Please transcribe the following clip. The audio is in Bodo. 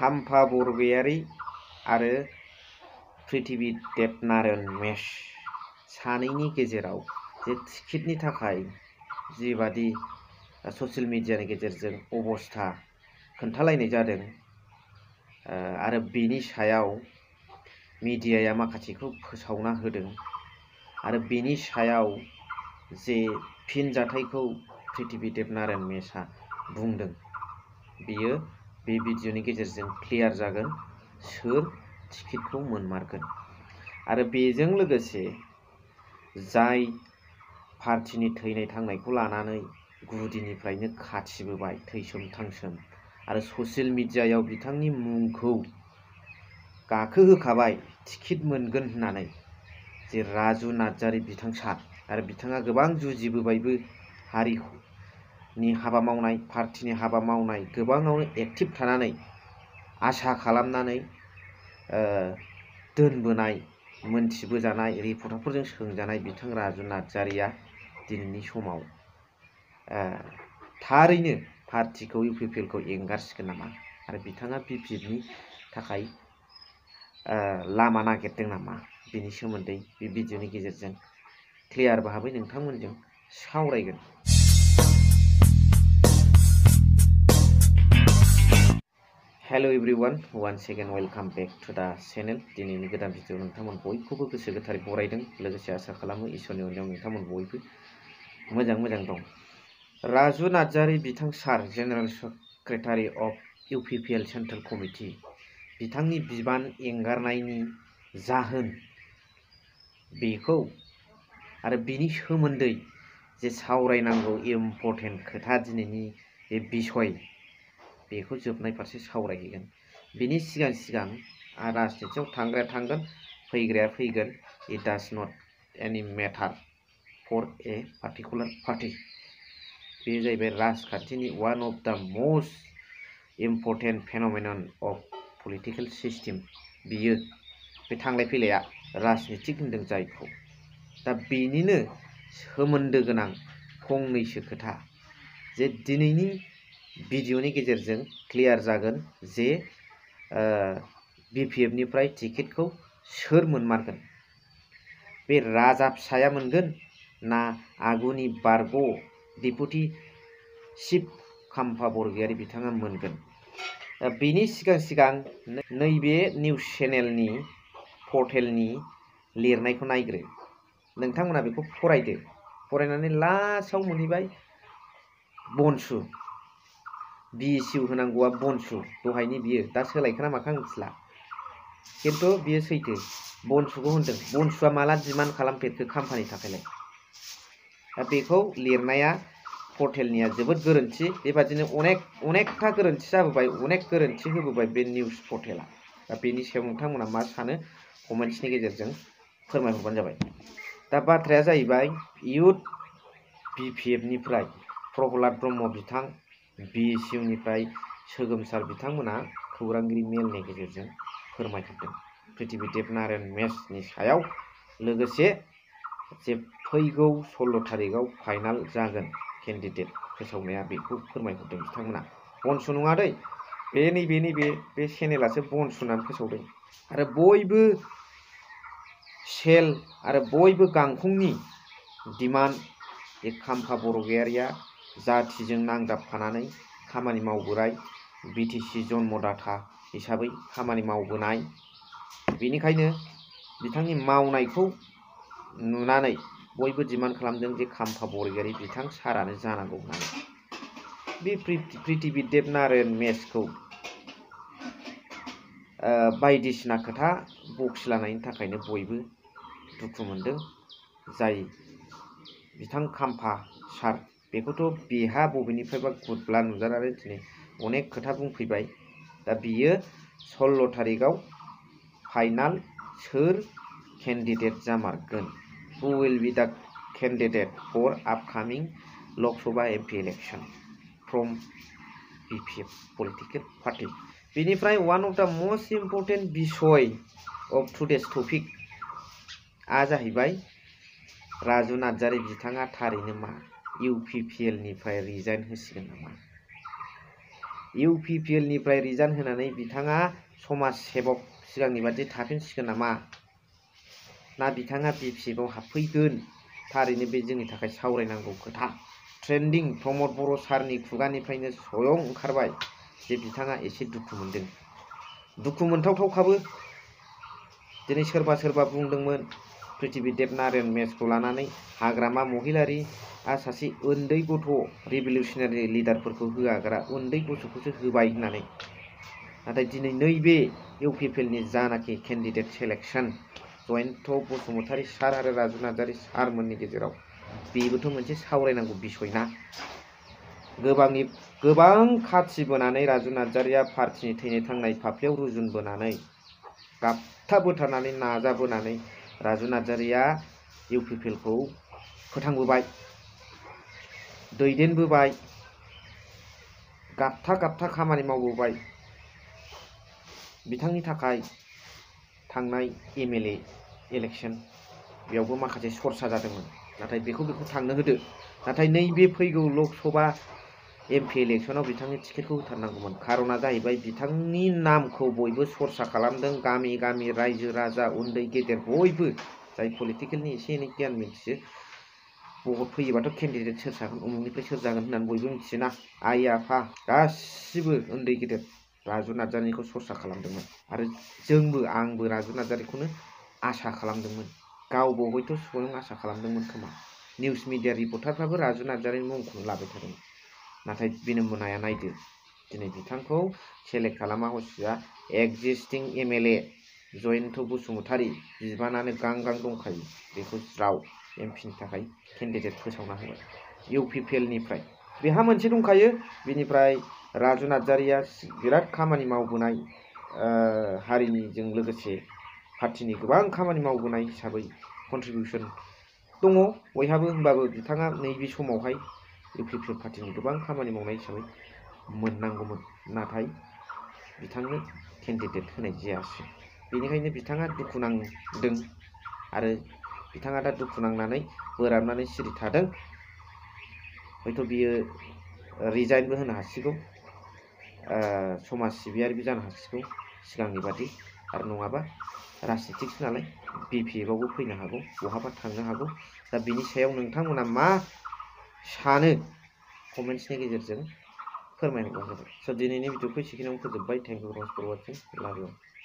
खाम्फा बरगयारी आरो पृथिबि देबनारायण मेश सानैनि गेजेराव जे टिकेटनि थाखाय जिबादि ससियेल मिडियानि गेजेरजों अबस्था खोन्थालायनाय जादों आरो बेनि सायाव मिडियाया माखासेखौ फोसावना होदों आरो बेनि सायाव जे फिनजाथायखौ पृथिबि देबनारायण मेशआ बुंदों बियो बे भिडिअनि गेजेरजों क्लियार जागोन सोर टिकेटखौ मोनमारगोन आरो बेजों लोगोसे जाय पार्टिनि थैनाय थांनायखौ लानानै गुदिनिफ्रायनो खाथिबोबाय थैसोम थांसोम आरो ससियेल मिडियायाव बिथांनि मुंखौ गाखोहोखाबाय टिकेट मोनगोन होननानै जे राजु नार्जारी बिथां सार आरो बिथाङा गोबां जुजिबोबायबो हारिनि हाबा मावनाय पार्टिनि हाबा मावनाय गोबाङावनो एक्टिभ थानानै आसा खालामनानै दोनबोनाय मोनथिबोजानाय रिपर्टारफोरजों सोंजानाय बिथां राजु नार्जारीया दिनैनि समाव थारैनो पार्टिखौ इउपिपिएलखौ एंगारसिगोन नामा आरो बिथाङा पिपिएफनि थाखाय लामा नागिरदों नामा बेनि सोमोन्दै बे भिडिअनि गेजेरजों क्लियार भाबै नोंथांमोनजों सावरायगोन। Hello everyone once again welcome back to the channel. दिनैनि गोदान भिडिअ नोंथांमोन बयखौबो गोसो गोथारै बरायदों लोगोसे आसा खालामो इसोरनि अननायाव नोंथांमोन बयबो मोजां दं। राजु नार्जारी बिथां sir general secretary of UPPL central committee बिथांनि बिबान एंगारनायनि जाहोन बेखौ आरो बिनि सोमोन्दै जे सावरायनांगौ इम्पर्टेन्ट खोथा दिनैनि बे बिसय बेखौ जोबनाय फारसे सावरायहैगोन। बिनि सिगां राजनितियाव थांग्राया थांगोन फैग्राया फैगोन। इट डाज नट एनि मेटार फर ए पार्टिकुलार पार्टि। बे जाहैबाय राजखान्थिनि one of the most important phenomenon of political system. बियो बे थांलाय फैलाया राजनितिक होनदों जायखौ। दा बेनिनो सोमोन्दो गोनां फंनैसो खोथा जे दिनैनि भिडिअनि गेजेरजों क्लियार जागोन जे बिपिएफनिफ्राय टिकेटखौ सोर मोनमारगोन। बे राजा फिसाया मोनगोन ना आगुनि बारग' डेपुटि चिफ खाम्फा बरगयारी बिथाङा मोनगोन। बेनि सिगां नैबे निउस चेनेलनि पर्टेलनि लिरनायखौ नायग्रो। नोंथांमोना बेखौ फरायदो। फरायनानै लास्टआव मोनहैबाय बनसु बिएसइउ होनांगौआ बनसु दहायनि बियो दा सोलायखोना माखो आं मिथिला खिन्थु बियो सैथो बनसुखौ होनदों। बनसुआ माला डिमान्ड खालामफेरखो खाम्फानि थाखायलाय। दा बेखौ लिरनाया पर्टेलनिया जोबोद गोरोन्थि। बेबादिनो अनेकथा गोरोन्थि जाबोबाय अनेक गोरोन्थि होबोबाय बे निउस पर्टेला। दा बेनि सायाव नोंथांमोना मा सानो कमेन्ट्सनि गेजेरजों फोरमायहरबानो जाबाय। दा बाथ्राया जाहैबाय इयुथ बिपिएफनिफ्राय प्रहलाद ब्रह्म बिथां बिएसइउनिफ्राय सोगोमसार बिथांमोना खौरांगिरि मेलनि गेजेरजों फोरमायहरदों पृथिबि देबनारायण मेशनि सायाव लोगोसे जे फैगौ 16 थारिखआव फाइनाल जागोन केन्डिडेट फोसावनाया बेखौ फोरमायहरदों बिथांमोना। बनसु नङा दै बे चेनेलासो बनसु होननानै फोसावदों आरो बयबो सेल आरो बयबो गांखंनि डिमान्ड बे खाम्फा बरगयारिया जाथिजों नांजाबफानानै खामानि मावबोनाय बिटिसि जन्मदाता हिसाबै खामानि मावबोनाय। बेनिखायनो बिथांनि मावनायखौ नुनानै बयबो डिमान्ड खालामदों जे खाम्फा बरगयारी बिथां सारानो जानांगौ होननानै। बे पृथिबि देबनारायण मेशखौ बायदिसिना खोथा बखिलानायनि थाखायनो बयबो दुखु मोनदों। जाय बिथां खाम्फा सार बेखौथ' बेहा बबेनिफ्रायबा गुदब्ला नुजानानै दिनै अनेक खोथा बुंफैबाय। दा बियो 16 थारिखआव फाइनाल सोर केन्डिडेट जामारगोन हु will be the candidate for आपकामिं Lok Sabha MP election from BPF political party. बेनिफ्राय one of the most important बिसय अफ टुडेस टपिक आ जाहैबाय राजु नार्जारी बिथाङा थारैनो मा इउपिपिएलनिफ्राय रिजाइन होसिगोन नामा। UPPL निफ्राय रिजाइन होनानै बिथाङा समाज सेबक सिगांनि बादि थाफिनसिगोन नामा ना बिथाङा BPFआव हाबफैगोन थारैनो बे जोंनि थाखाय सावरायनांगौ खोथा। ट्रेन्डिं प्रमद बर' सारनि खुगानिफ्रायनो स्वयं ओंखारबाय जे बिथाङा एसे दुखु मोनदों। दुखु मोनथावथावखाबो। दिनै सोरबा बुंदोंमोन पृथ्वीदेव नारायण मेचखौ लानानै हाग्रामा महिलारिआ सासे उन्दै गथ' रिभलिउसनारि लिडारफोरखौ होआग्रा उन्दै गथ'खौसो होबाय होननानै। नाथाय दिनै नैबे UPPL नि जानाखि केन्डिडेट सेलेक्सन जयन्त बसुमतारी सार आरो राजु नार्जारी सारमोननि गेजेराव बेबोथ' मोनसे सावरायनांगौ बिसय ना। गोबां खाथि बोनानै राजु नार्जारीया पार्टिनि थैनाय थांनाय फाफ्लियाव रुजुनबोनानै गाबथाबोथारनानै नाजाबोनानै राजु नार्जारीया UPPL खौ फोथांबोबाय, दैदेनबोबाय, गाबथा खामानि मावबोबाय। बिथांनि थाखाय थांनाय MLA इलेक्सन बेयावबो माखासे सरसा जादोंमोन। नाथाय बेखौ थांनो होदो। नाथाय नैबे फैगौ लकसभा MP इलेक्सनाव बिथांनि टिकेटखौ होथारनांगौमोन। खारना जाहैबाय बिथांनि नामखौ बयबो सरसा खालामदों। गामि रायजो राजा उन्दै गेदेर बयबो जाय पलिटिकेलनि एसे एनै गियान मिथियो। भट फैयोबाथ' केन्डिडेट सोर जागोन उमुखनिफ्राय सोर जागोन होननानै बयबो मिथियोना। आइ आफा गासिबो उन्दै गेदेर राजु नार्जारीखौ सरसा खालामदोंमोन आरो आंबो राजु नार्जारीखौनो आसा खालामदोंमोन। गावबो हयथ' स्वयं आसा खालामदोंमोन खोमा। निउस मिडिया रिपर्टारफ्राबो राजु नार्जारीनि मुंखौनो लाबाय थादोंमोन। नाथाय बिनोमोनाया नायदो दिनै बिथांखौ सेलेक्ट खालामा हसिया एक्जिस्टिं MLA जयन्त बसुमतारी बिबानानो गां दंखायो बेखौ ज्राव MP नि थाखाय केन्डिडेट फोसावना होबाय UPPL निफ्राय। बेहा मोनसे दंखायो। बेनिफ्राय राजु नार्जारीया बिराद खामानि मावबोनाय हारिनिजों लोगोसे पार्टिनि गोबां खामानि मावबोनाय हिसाबै कन्ट्रिबिउसन दङ बयहाबो। होमबाबो बिथाङा नैबे समावहाय UPPL पार्टिनि गोबां खामानि मावनाय हिसाबै मोननांगौमोन। नाथाय बिथांनो केन्डिडेट होनाय जायासै। बेनिखायनो बिथाङा दुखु नांदों आरो बिथाङा दा दुखु नांनानै बोराबनानै सिरि थादों। हयथ' बियो रिजाइनबो होनो हासिगौ, समाज सिबियारिबो जानो हासिगौ सिगांनि बादि। आरो नङाबा राजनितिकसो नालाय BPFआवबो फैनो हागौ, बहाबा थांनो हागौ। दा बिनि सायाव नोंथांमोना मा सानो कमेन्ट्सनि गेजेरजों फोरमायहरबानो जाबाय। स' दिनैनि भिडिअखौ एसेखिनियावनो फोजोबबाय। Thank you for watching. Love U.